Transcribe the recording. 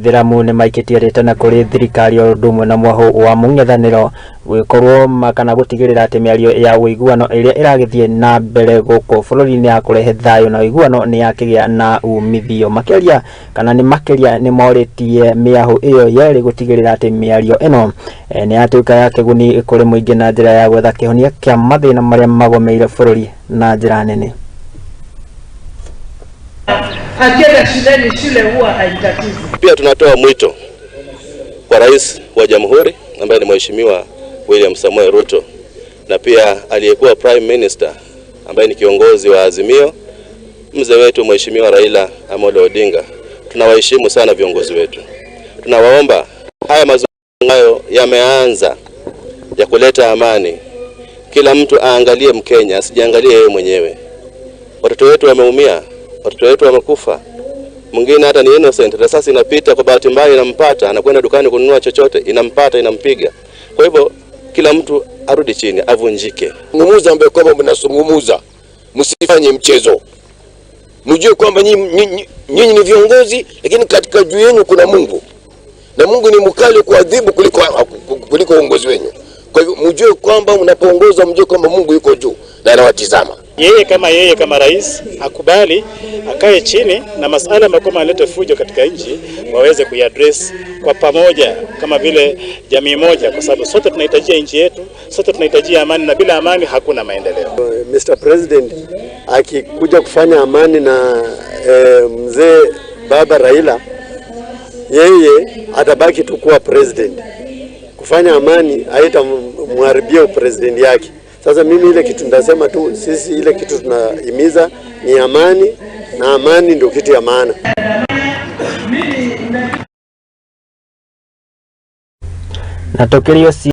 Gĩithĩramu nĩmaikĩtie rĩtana kũrĩ thirikari o ũndũ ũmwe na mwahũ wa mũng'ethanĩro gũgĩkorwo kana gũtigĩrĩra atĩ mĩario ya ũiguano ĩrĩa ĩragĩthiĩ na mbere gũkũ bũrũri-inĩ ya kũrehe thayũ na ũiguano nĩ yakĩgĩa na umithio makĩria kana nĩ makĩria nĩ morĩtie mĩahũ ĩyo yerĩ gũtigĩrĩra atĩ mĩario ĩno nĩ yatuĩka ya kĩguni kũrĩ mũingĩ na njĩra ya gwetha kĩhonia kĩa mathĩna marĩa magomeire bũrũri na njĩra nene. Akienda shuleni, shule huwa haimtatizi. Pia tunatoa mwito kwa Rais wa Jamhuri ambaye ni Mheshimiwa William Samoei Ruto na pia aliyekuwa Prime Minister ambaye ni kiongozi wa Azimio, mzee wetu Mheshimiwa Raila Amolo Odinga. Tunawaheshimu sana viongozi wetu, tunawaomba haya mazungumzo yameanza ya kuleta amani, kila mtu aangalie Mkenya, asijiangalie yeye mwenyewe. Watoto wetu wameumia, watoto wetu wamekufa, mwingine hata ni innocent, risasi inapita kwa bahati mbaya inampata, anakwenda dukani kununua chochote, inampata, inampiga. Kwa hivyo kila mtu arudi chini, avunjike. Zungumuza ambaye kwamba mnazungumuza, msifanye mchezo. Mjue kwamba nyinyi ni viongozi, lakini katika juu yenu kuna Mungu, na Mungu ni mkali kuadhibu kuliko uongozi wenu. Kwa hivyo mjue kwamba mnapoongoza, mjue kwamba Mungu yuko juu na anawatizama. Yeye kama rais akubali akae chini na masala ambayo kama analeta fujo katika nchi waweze kuiaddress kwa pamoja kama vile jamii moja, kwa sababu sote tunahitajia nchi yetu, sote tunahitajia amani, na bila amani hakuna maendeleo. Mr. President akikuja kufanya amani na mzee baba Raila, yeye atabaki tu kuwa president. Kufanya amani haitamharibia president yake. Sasa mimi ile kitu nitasema tu, sisi ile kitu tunahimiza ni amani, na amani ndio kitu ya maana. Na tukĩrio.